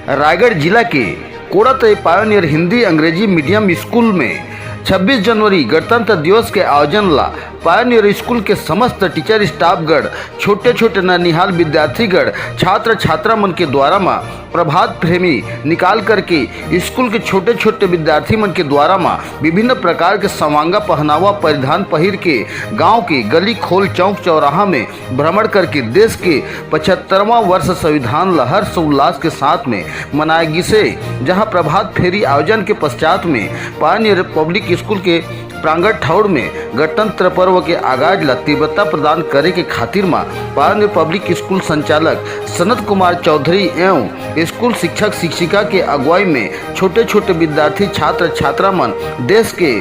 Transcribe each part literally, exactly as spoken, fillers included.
रायगढ़ जिला के कोड़ातई पायोनियर हिंदी अंग्रेजी मीडियम स्कूल में छब्बीस जनवरी गणतंत्र दिवस के आयोजन ला पायोनियर स्कूल के समस्त टीचर स्टाफगढ़, छोटे छोटे ननिहाल विद्यार्थीगढ़, छात्र छात्रा मन के द्वारा म प्रभात फेरी निकाल करके स्कूल के छोटे छोटे विद्यार्थी मन के द्वारा म विभिन्न प्रकार के सवांगा पहनावा परिधान पहिर के गांव के गली खोल चौक चौराहा में भ्रमण करके देश के पचहत्तरवां वर्ष संविधान ल हर्ष उल्लास के साथ में मनाए गिसे, जहां प्रभात फेरी आयोजन के पश्चात में पायोनियर पब्लिक स्कूल के प्रांगण ठौर में गणतंत्र पर्व के आगाज ल तीव्रता प्रदान करे के खातिर म पायोनियर पब्लिक स्कूल संचालक सनत कुमार चौधरी एवं स्कूल शिक्षक शिक्षिका के अगुवाई में छोटे छोटे विद्यार्थी छात्र छात्रा मन देश के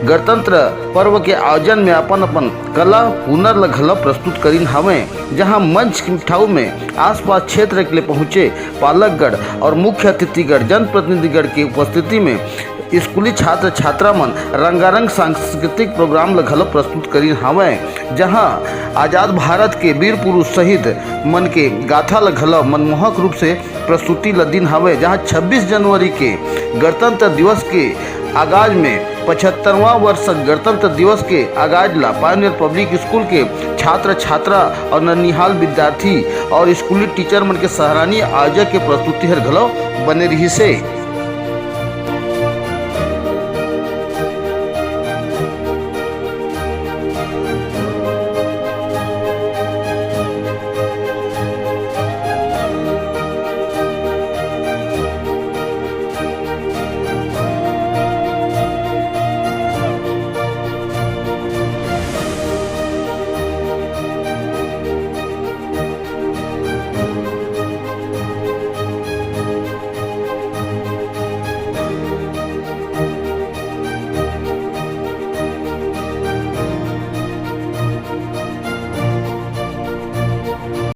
गणतंत्र पर्व के आयोजन में अपन अपन कला हुनर ल घलो प्रस्तुत करिन हवय, जहां मंच ठाऊ में आसपास क्षेत्र ले पहुंचे पालकगढ़ और मुख्य अतिथिगढ़ जनप्रतिनिधिगढ़ के उपस्थिति में स्कूली छात्र छात्रा मन रंगारंग सांस्कृतिक प्रोग्राम ल घलो प्रस्तुत करिन हवय, जहां आजाद भारत के वीर पुरुष शहीद मन के गाथा ल घलो मनमोहक रूप से प्रस्तुति ल दिन हवय, जहां छब्बीस जनवरी के गणतंत्र दिवस के आगाज में पचहत्तरवां वर्ष गणतंत्र दिवस के आगाज ला पायोनियर पब्लिक स्कूल के छात्र छात्रा और ननिहाल विद्यार्थी और स्कूली टीचर मन के सराहनीय आयोजक के प्रस्तुति हर घलो बने रहिसे।